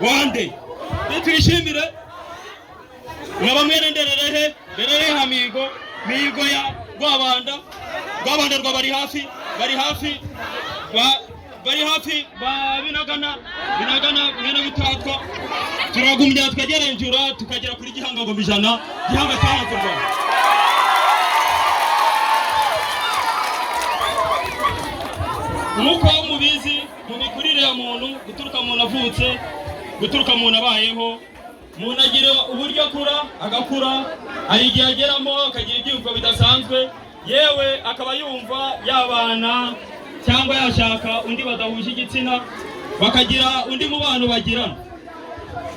Wande nitwishimire nkaba mwene Ndererehe, Ndererehe ha Mihigo, Mihigo ya Rwabanda, Rwabanda rwa bari hafi, bari hafi ba bari hafi ba Binagana, Binagana mwene Butatwa. Turagumya tukagerenjura tukagera kuri Gihanga ngoma ijana, Gihanga cyahanze u Rwanda. Nk'uko mubizi, mu mikurire ya muntu, guturuka muntu avutse, guturuka muntu abayeho, umuntu agira uburyo akura, agakura, hari igihe ageramo akagira ibyiyumvo bidasanzwe, yewe akaba yumva yabana cyangwa yashaka undi badahuje igitsina, bakagira undi mubano bagirana.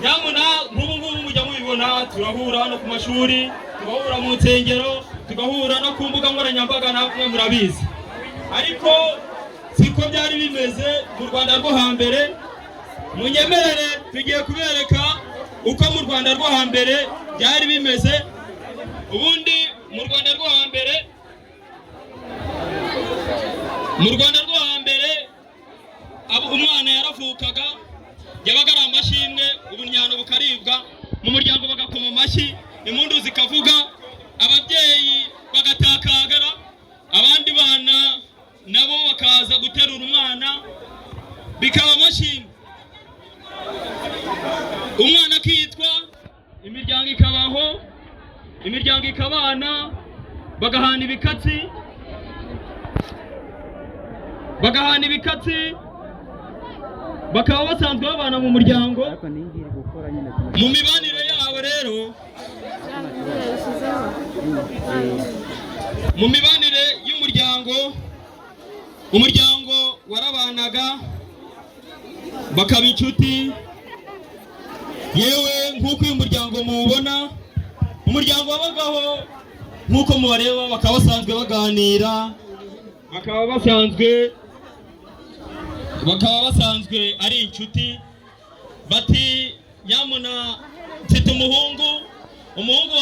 Nyamuna nk'ubu ngubu mujya mubibona, turahura hano ku mashuri, tugahura mu nsengero, tugahura no ku mbuga nkoranyambaga, namwe murabizi. Ariko siko byari bimeze mu Rwanda rwo hambere. Munyemerere tugiye kubereka uko mu Rwanda rwo hambere byari bimeze. Ubundi mu Rwanda rwo hambere, mu Rwanda rwo hambere umwana yaravukaga, yabaga ari amashimwe, ubunyano bukaribwa, mu muryango bagakoma amashyi, impundu zikavuga, ababyeyi bagatakagara, abandi bana nabo bakaza guterura umwana, bikaba amashimwe. Umwana akitwa, imiryango ikabaho, imiryango ikabana, bagahana ibikatsi, bagahana ibikatsi, bakaba basanzwe babana mu muryango. Mu mibanire yabo rero, mu mibanire y'umuryango, umuryango warabanaga, bakaba inshuti. Yewe nk'uko uyu muryango muwubona, umuryango wabagaho nk'uko mubareba, bakaba basanzwe baganira, bakaba basanzwe ari inshuti. Bati nyamuna mfite umuhungu, umuhungu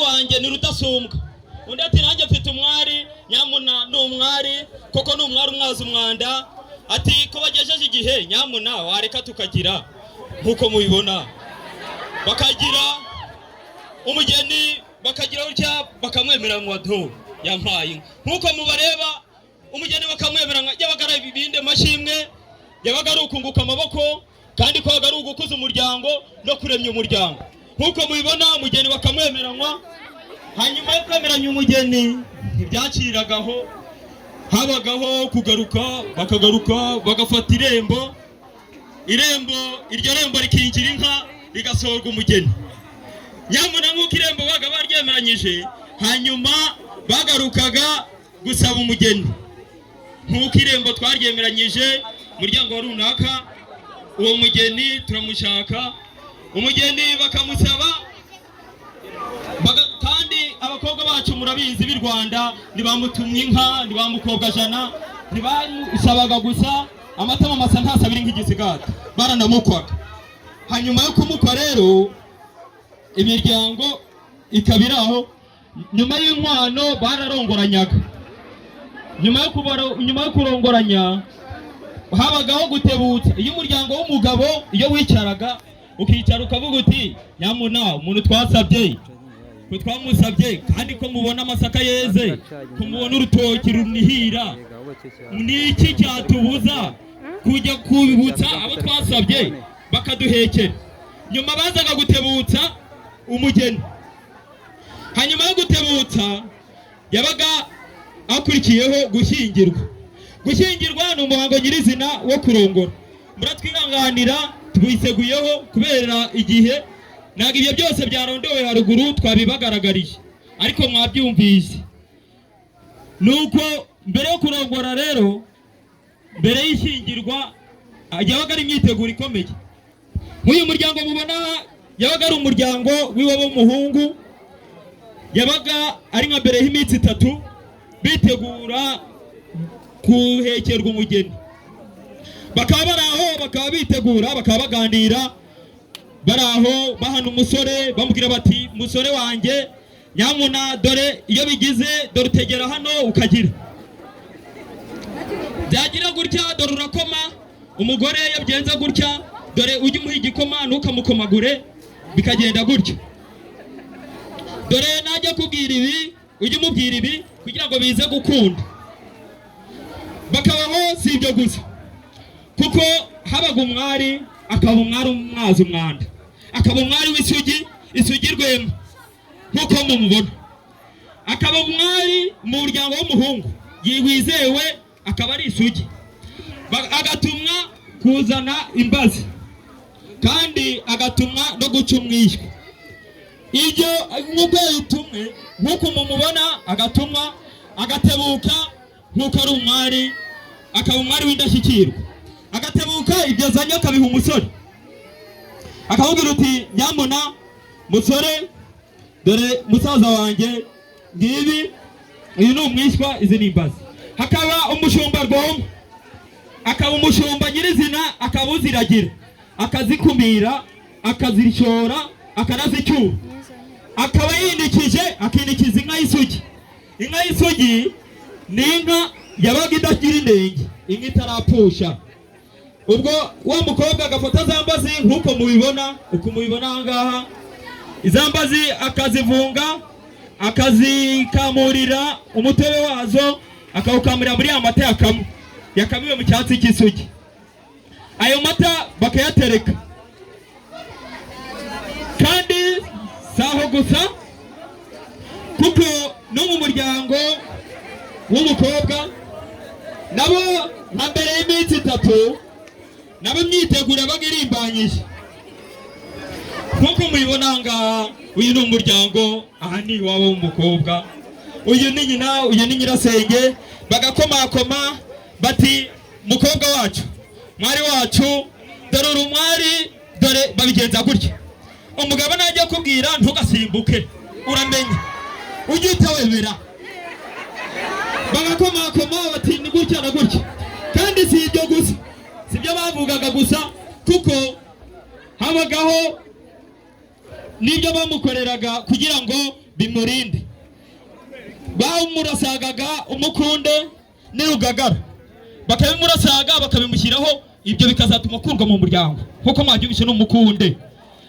wanjye ni Rudasumbwa. Undi ati nanjye mfite umwari, nyamuna ni umwari koko, ni umwari umwaza umwanda. Ati ko bagejeje igihe, nyamuna wareka tukagira nk'uko mubibona, bakagira umugeni, bakagira gutya bakamwemera ngo do yampaye inka. Nk'uko mubareba, umugeni bakamwemera ngo yabaga ari ibibindi amashimwe, yabaga ari ukunguka amaboko, kandi kwabaga ari ugukuza umuryango no kuremya umuryango. Nk'uko mubibona, umugeni bakamwemeranywa. Hanyuma yo kwemeranya umugeni, ntibyaciragaho, habagaho kugaruka, bakagaruka bagafata irembo, irembo iryo rembo rikingira inka, rigasohorwa umugeni. Nyamuna nk'uko irembo baga baryemeranyije, hanyuma bagarukaga gusaba umugeni. Nk'uko irembo twaryemeranyije, umuryango wa runaka, uwo mugeni turamushaka, umugeni bakamusaba. Kandi abakobwa bacu murabizi b'i Rwanda, ntibamutumwa inka, ntibamukobwa jana, ntibamusabaga gusa amatama masa ntasabira inka igisigati, baranamukwaga. Hanyuma yo kumukwa rero, imiryango ikaba iri aho. Nyuma y'inkwano bararongoranyaga. Nyuma yo kurongoranya habagaho gutebutsa. Iyo umuryango w'umugabo iyo wicaraga, ukicara ukavuga uti nyamuna umuntu twasabye, ko twamusabye, kandi ko mubona amasaka yeze, ko mubona urutoki runihira, ni iki cyatubuza kujya kubibutsa abo twasabye bakaduhekera? Nyuma bazaga gutebutsa umugeni. Hanyuma yo gutebutsa yabaga akurikiyeho gushyingirwa. Gushyingirwa ni umuhango nyirizina wo kurongora. Muratwihanganira twiseguyeho kubera igihe, ntabwo ibyo byose byarondowe haruguru twabibagaragariye, ariko mwabyumvise. Nuko mbere yo kurongora rero, mbere y'ishyingirwa, yabaga ari imyiteguro ikomeye. Nk'uyu muryango mubona yabaga ari umuryango w'iwabo w'umuhungu, yabaga ari nka mbere y'iminsi itatu bitegura guhekerwa umugeni. Bakaba bari aho, bakaba bitegura, bakaba baganira, bari aho bahana umusore, bamubwira bati musore wanjye nyamuna dore iyo bigize, dore utegera hano ukagira byagira gutya, dore urakoma umugore, yabigenza gutya Dore ujye umuha igikoma ntukamukomagure, bikagenda gutyo. Dore najya kubwira ibi, ujye umubwira ibi kugira ngo bize gukunda. Bakabaho. Si ibyo gusa, kuko habaga umwari, akaba umwari umwaza umwanda, akaba umwari w'isugi, isugi rwema nk'uko mumubona, akaba umwari mu muryango w'umuhungu wizewe, akaba ari isugi. Agatumwa kuzana imbazi, kandi agatumwa no guca umwishywa. Ibyo nk'uko yabitumwe, nk'uko mumubona, agatumwa agatebuka nk'uko ari umwari, akaba umwari w'indashyikirwa, agatebuka, ibyo azanye akabiha umusore, akamubwira uti: "Nyamuna musore, dore musaza wanjye, ngibi, uyu ni umwishywa, izi ni imbazi." Hakaba umushumba rwoma, akaba umushumba nyirizina, akaba uziragira, akazikumira, akazishora, akanazicyura, akaba yinikije, akinikiza inka y'isugi. Inka y'isugi ni inka yabaga idagira inenge, inka itarapfusha. Ubwo wa mukobwa agafata za mbazi nk'uko mubibona, uko mubibona aha ngaha, iza mbazi akazivunga, akazikamurira umutobe wazo, akawukamurira muri ya mata yakamwe, yakamiwe mu cyatsi cy'isugi. Ayo mata bakayatereka. Kandi si aho gusa, kuko no mu muryango w'umukobwa nabo, nka mbere y'iminsi 3, nabo imyiteguro yabaga irimbanyije nk'uko mubibona aha ngaha. Uyu ni umuryango, aha ni iwabo w'umukobwa, uyu ni nyina, uyu ni nyirasenge. Bagakomakoma bati: "Mukobwa wacu, mwari wacu, dore uri umwari." Dore babigenza gutya: umugabo najya kubwira, ntugasimbuke, uramenye ujye uhita wemera. Bagakomakoma bati: "Ni gutya na gutya." Kandi si ibyo gusa, si ibyo bavugaga gusa, kuko habagaho n'ibyo bamukoreraga kugira ngo bimurinde. Bamurasagaga umukunde n'urugagara, bakabimurasaga, bakabimushyiraho. Ibyo bikazatuma akundwa mu muryango, nk'uko mwabyumvise, ni umukunde,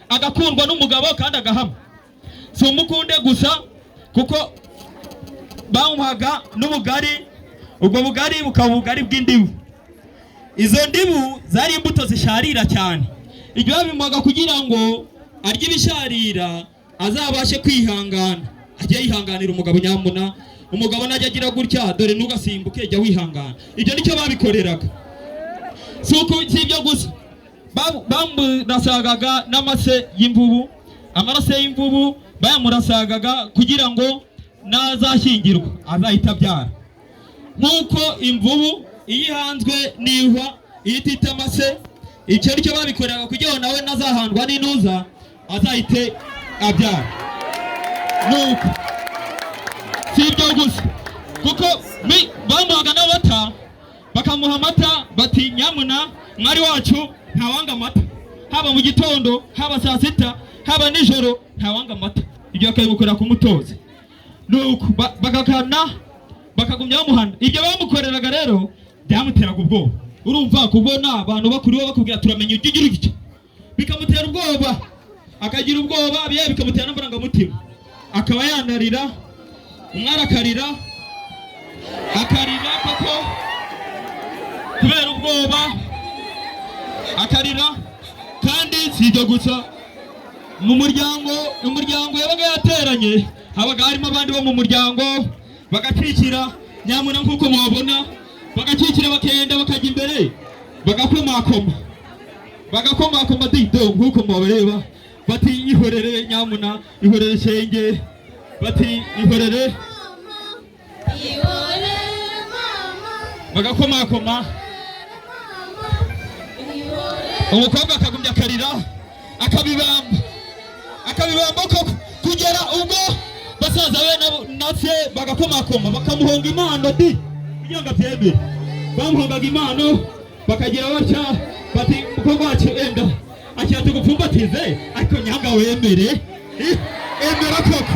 agakundwa n'umugabo kandi agahama. Si umukunde gusa, kuko bamuhaga n'ubugari. Ubwo bugari bukaba ubugari bw'indibu. Izo ndibu zari imbuto zisharira cyane. Ibyo babimuhaga kugira ngo arye ibisharira, azabashe kwihangana, ajye yihanganira umugabo. Nyamuna umugabo najya agira gutya, dore ntugasimbuke, jya wihangana. Ibyo nicyo babikoreraga. Si uko, si ibyo gusa, bamurasagaga n'amase y'imvubu. Amaraso y'imvubu bayamurasagaga kugira ngo nazashyingirwa azahita abyara, nk'uko imvubu iyo ihanzwe n'ihwa ihita ita amase. Icyo nicyo babikoreraga kugira ngo nawe nazahandwa n'intuza azahite abyara. Nuko si ibyo gusa, kuko bamuhaga n'amata, bakamuha amata bati: "Nyamuna mwari wacu, ntawanga amata, haba mu gitondo, haba saa sita, haba nijoro, ntawanga amata." Ibyo bakabimukorera kumutoza. Nuko bagakana, bakagumya bamuhana. Ibyo bamukoreraga rero byamuteraga ubwoba. Urumva, kubona abantu bakuriwe bakubwira turamenya ujya ugira utya, bikamutera ubwoba, akagira ubwoba, biye bikamutera n'amarangamutima, akaba yanarira. Umwari akarira, akarira koko kubera ubwoba, akarira. Kandi si ibyo gusa, mu muryango, umuryango yabaga yateranye, habaga harimo abandi bo mu muryango, bagakikira nyamuna nk'uko mubabona, bagakikira, bakenda bakajya imbere, bagakomakoma, bagakomakoma dido nk'uko mubareba, bati: "Ihorere nyamuna, ihorere shenge." Bati: "Ihorere." Ihorere mama. Bagakomakoma. Mama, ihorere. Umukobwa akagumya akarira, akabibamba, akabibamba koko, kugera ubwo basaza be na se bagakomakoma, bakamuhonga impano di kugira ngo abyemere. Bamuhongaga impano, bakagira batya bati: "Umukobwa wacu, enda akira tugupfumbatize, ariko nyanga wemere. Emera koko."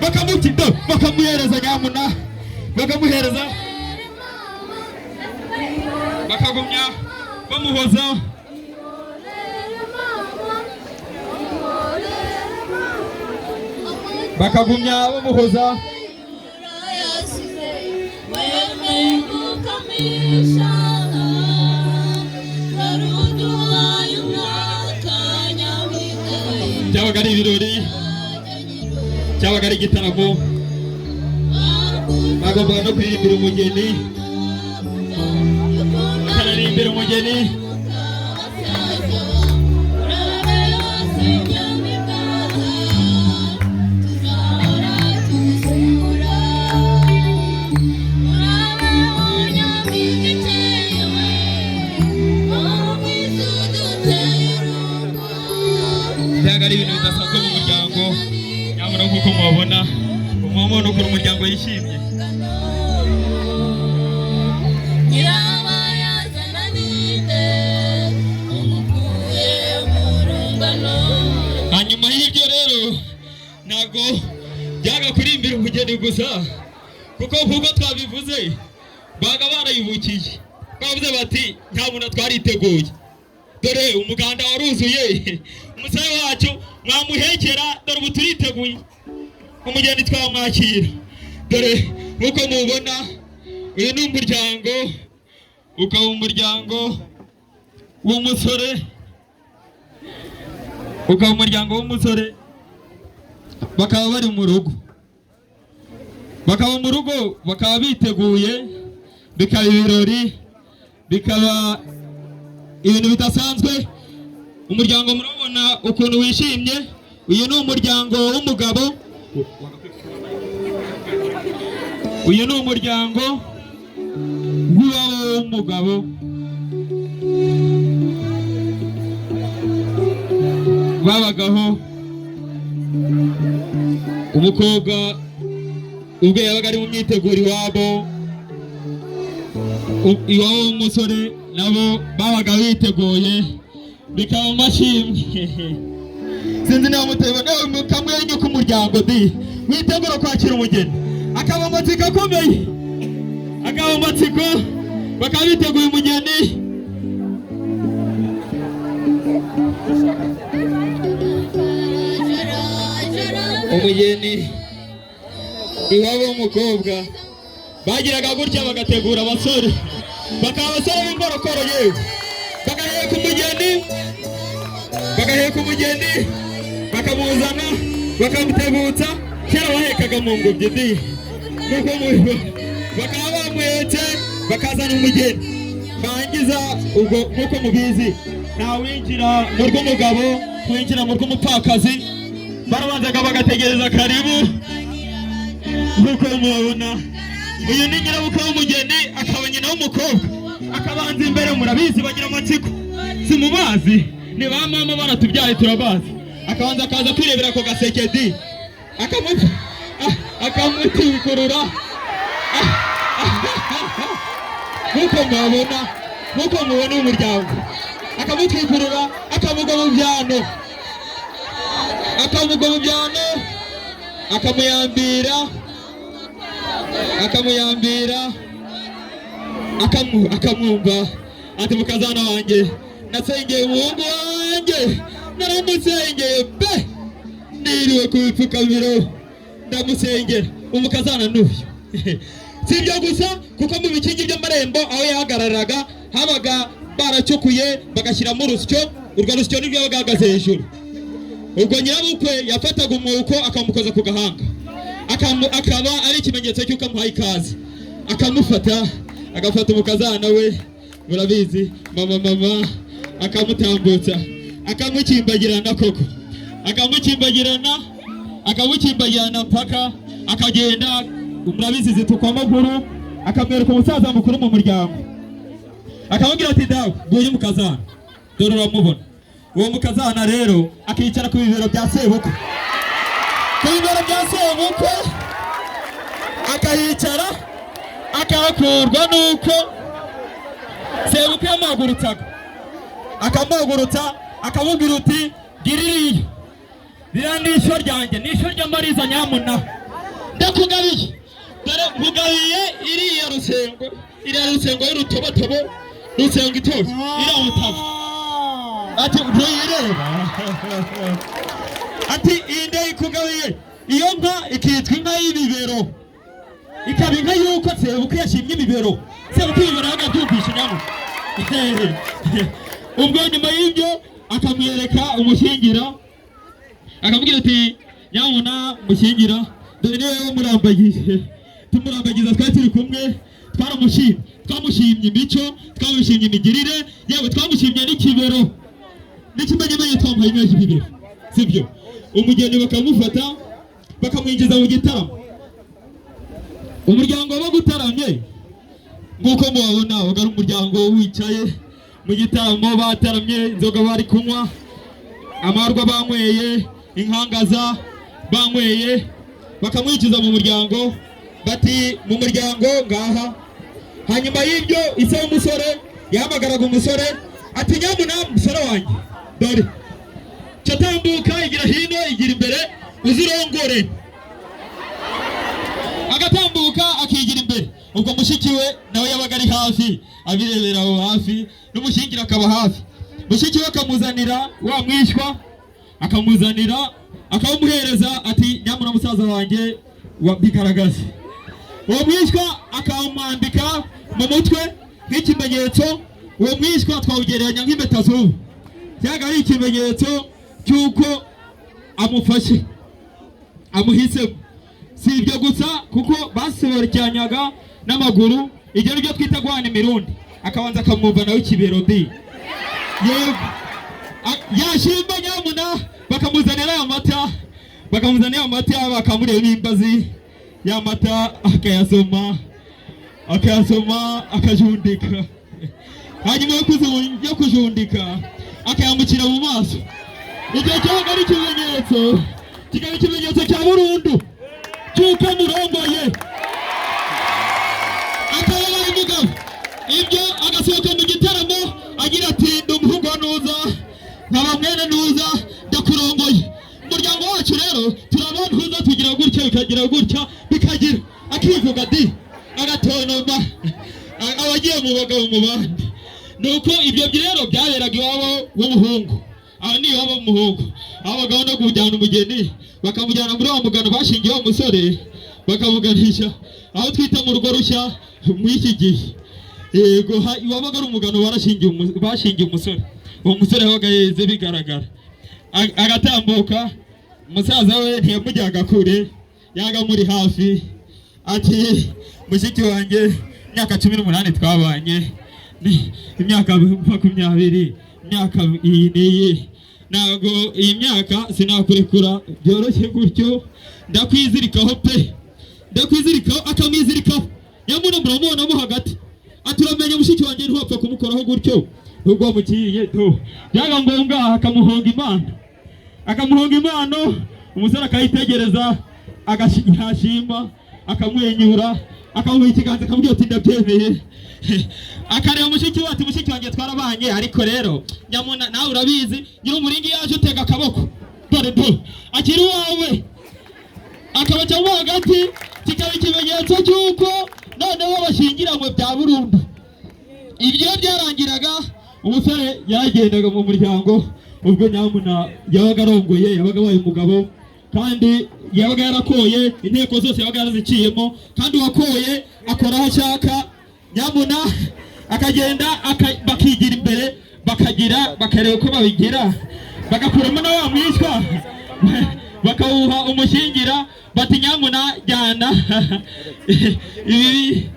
Bakamukido, bakamuhereza nyamuna, bakamuhereza, bakagumya bamuhoza. Bakagumya bamuhoza. Byabaga ari ibirori, cyabaga ari igitaramo. Bagombaga no kuririmbira umugeni, bakaririmbira umugeni. Byabaga ari ibintu bidasanzwe mu muryango. Nyamara nk'uko mubabona, umubona ukuntu umuryango yishimye. Hanyuma y'ibyo rero, ntabwo byaga kurimbira umugeni gusa, kuko nk'uko twabivuze, baga barayibukiye, bavuze bati: "Nta muntu, twariteguye, dore umuganda waruzuye, umusore wacu mwamuhekera, dore ubu turiteguye, umugeni twamwakira." Dore nk'uko mubona, uyu ni umuryango, ukaba umuryango w'umusore, ukaba umuryango w'umusore. Bakaba bari mu rugo, bakaba mu rugo, bakaba biteguye, bikaba ibirori, bikaba ibintu bidasanzwe. Umuryango murabona ukuntu wishimye. Uyu ni umuryango w'umugabo, uyu ni umuryango w'iwabo w'umugabo. Babagaho umukobwa ubwe yabaga ari mu myiteguro iwabo, iwabo w'umusore nabo babaga biteguye, bikaba amashimwe. Sinzi niba mutabibona kamwenyu k'umuryango di witegura kwakira umugeni, akaba amatsiko akomeye, akaba amatsiko, bakaba biteguye umugeni. Umugeni iwabo w'umukobwa bagiraga gutya bagategura abasore, bakaba abasore b'imborokoro, yewe, bagaheka umugeni, bagaheka umugeni, bakamuzana, bakamutegutsa. Kera bahekaga mu ngobyi di, nk'uko mubibona, bakaba bamuhetse, bakazana umugeni. Bangiza ubwo, nk'uko mubizi, ntawinjira mu rw'umugabo, winjira mu rw'umupfakazi, barabanzaga bagategereza karibu. Nk'uko mubabona, uyu ni nyirabukwe w'umugeni, akaba nyina w'umukobwa, akabanza imbere. Murabizi, bagira amatsiko, si mubazi? Ni ba mama baratubyaye, turabazi. Akabanza akaza kwirebera ako gaseke di, akamutikurura. Nk'uko mubabona, nk'uko mubona uyu muryango, akamutwikurura, akamugwa mu byano, akamugwa mu byano, akamuyambira, akamuyambira, akamwumva, ati: "Mukazana wanjye, nasengeye umuhungu wanjye, naramusengeye pe, niriwe ku bipfukamiro ndamusengera, umukazana n'uyu." Si ibyo gusa, kuko mu bikingi by'amarembo aho yahagararaga habaga baracukuye, bagashyiramo urusyo. Urwo rusyo nirwo yabaga ahagaze hejuru. Ubwo nyirabukwe yafataga umwuko akamukoza ku gahanga, akaba ari ikimenyetso cy'uko amuhaye ikaze. Akamufata, agafata umukazana we, murabizi, mama mama, akamutambutsa, akamukimbagirana koko, akamukimbagirana, akamukimbagirana mpaka akagenda. Murabizi, zitukwa amaguru. Akamwereka umusaza mukuru mu muryango, akamubwira ati: "Dawe, nguyu mukazana, dore uramubona." Uwo mukazana rero akicara ku bibero bya sebukwe, ku bibero bya sebukwe akahicara, akahakurwa nuko sebukwe yamuhagurutsaga, akamuhagurutsa, akamubwira uti: "Gira iriya, ririya ni ishyo ryanjye, ni ishyo ry'amariza, nyamuna ndakugabiye, dore nkugabiye iriya rusengo, iriya rusengo y'urutobotobo, rusengo itoshye, iriya mutavu." Ati: "Ntuyireba?" Ati: "Iyi ndayikugabiye." Iyo nka ikitwa inka y'ibibero, ikaba inka y'uko sebukwe yashimye ibibero. Sebukwe ibibero yagabyumvishe nyamo. Ubwo nyuma y'ibyo akamwereka umushyingira, akamubwira ati: "Nyabuna mushyingira, dore niwe wamurambagije, tumurambagiza twari turi kumwe, twaramushimye, twamushimye imico, twamushimye imigirire, yewe twamushimye n'ikibero, n'ikimenyimenyi twamuhaye inka y'ibibero." Sibyo? Umugeni bakamufata bakamwinjiza mu gitaramo. Umuryango wabaga utaramye nk'uko mubabona, wabaga ari umuryango wicaye mu gitaramo, bataramye, inzoga bari kunywa, amarwa banyweye, inkangaza banyweye, bakamwinjiza mu muryango, bati: "Mu muryango ngaha." Hanyuma y'ibyo ise w'umusore yahamagaraga umusore ati: "Nyamuna musore wanjye, dore cyatambuka, igira hino, igira imbere, uzirongore." Agatambuka akigira imbere. Ubwo mushiki we nawe yabaga ari hafi, abirebera aho hafi, n'umushyingira akaba hafi. Mushiki we akamuzanira wa mwishywa, akamuzanira, akawumuhereza, ati: "Nyamuna musaza wanjye, bigaragaze." Uwo mwishywa akamwambika mu mutwe nk'ikimenyetso. Uwo mwishywa twawugereranya nk'impeta z'ubu, cyaga ari ikimenyetso cy'uko amufashe, amuhisemo. Si ibyo gusa, kuko basobekeranyaga n'amaguru, ibyo ni byo twita guhana imirundi. Akabanza akamwumva nawe ikibero di, yego. Yashimba, nyamuna bakamuzanira ya mata, bakamuzanira amata, bakamureba imbazi ya mata, akayasoma, akayasoma, akajundika. Hanyuma yo kujundika akayambukira mu maso. Icyo cyabaga ari ikimenyetso, kikaba ikimenyetso cya burundu cy'uko amurongoye, akaba abaye umugabo. Ibyo agasohoka mu gitaramo agira ati: "Ndi umuhungu wa Nuza, nkaba mwene Nuza, ndakurongoye. Umuryango wacu rero turabantuza, tugira gutya, bikagira gutya, bikagira." Akivuga di, agatonoma, abagiye mu bagabo mu bandi. Nuko ibyo rero byaberaga iwabo w'umuhungu. Aho ni iwabo w'umuhungu, aho abagabo no kujyana umugeni, bakamujyana muri wa mugano bashingiye wa musore, bakamuganisha aho twita mu rugo rushya muri iki gihe. Yego, wabaga ari umugano bashingiye umusore. Uwo musore yabaga yeze bigaragara. Agatambuka, musaza we ntiyamujyaga kure, yaga amuri hafi, ati: "Mushiki wanjye, imyaka 18 twabanye, ni imyaka 20, imyaka iyi n'iyi, ntabwo iyi myaka sinakurekura byoroshye gutyo, ndakwizirikaho pe, ndakwizirikaho." Akamwizirikaho. Nyamuna muramubonamo hagati, ati: "Uramenye mushiki wanjye, ntiwapfa kumukoraho gutyo nubwo wamukiriye do." Byaba ngombwa akamuhonga impano, akamuhonga impano, umusore akayitegereza, yashima akamwenyura, akamuha ikiganza, akamubwira ati: "Ndabyemeye." Akareba mushiki we ati: "Mushiki wanjye twarabanye, ariko rero nyamuna nawe urabizi, nyiri umuringi yaje utega akaboko, dore do akiri uwawe." Akabacamo hagati, kikaba ikimenyetso cy'uko noneho bashyingiranywe bya burundu. Ibyo byarangiraga, umusore yaragendaga mu muryango. Ubwo nyamuna yabaga arongoye, yabaga abaye umugabo, kandi yabaga yarakoye, inteko zose yabaga yaraziciyemo, kandi uwakoye akora aho ashaka. Nyamuna akagenda, bakigira imbere, bakagira, bakareba uko babigira, bagakuramo na wa mwishywa, bakawuha umushyingira, bati: "Nyamuna jyana ibi."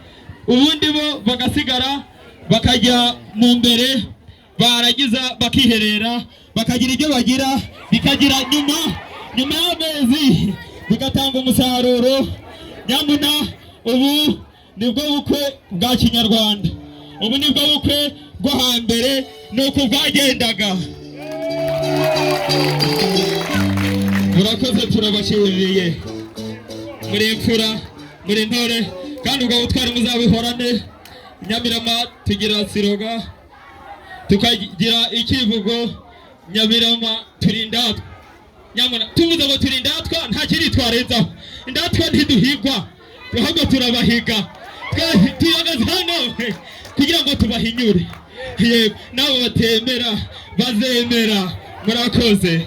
Ubundi bo bagasigara, bakajya mu mbere, barangiza bakiherera, bakagira ibyo bagira, bikagira nyuma, nyuma y'amezi bigatanga umusaruro. Nyamuna ubu nibwo bukwe bwa kinyarwanda, ubu nibwo bukwe bwo hambere, ni uku bwagendaga. Murakoze, turabashimiye. Muri imfura, muri intore, kandi ubwo butwari muzabihorane. Nyamirama tugira siroga, tukagira ikivugo: "Nyamirama turi indatwa." Nyamuna tuvuze ngo turi indatwa, nta kindi twarenzaho. Indatwa ntiduhigwa, ahubwo turabahiga. Tuhagaze hano kugira ngo tubahinyure. Yego, n'abo batemera bazemera. Murakoze.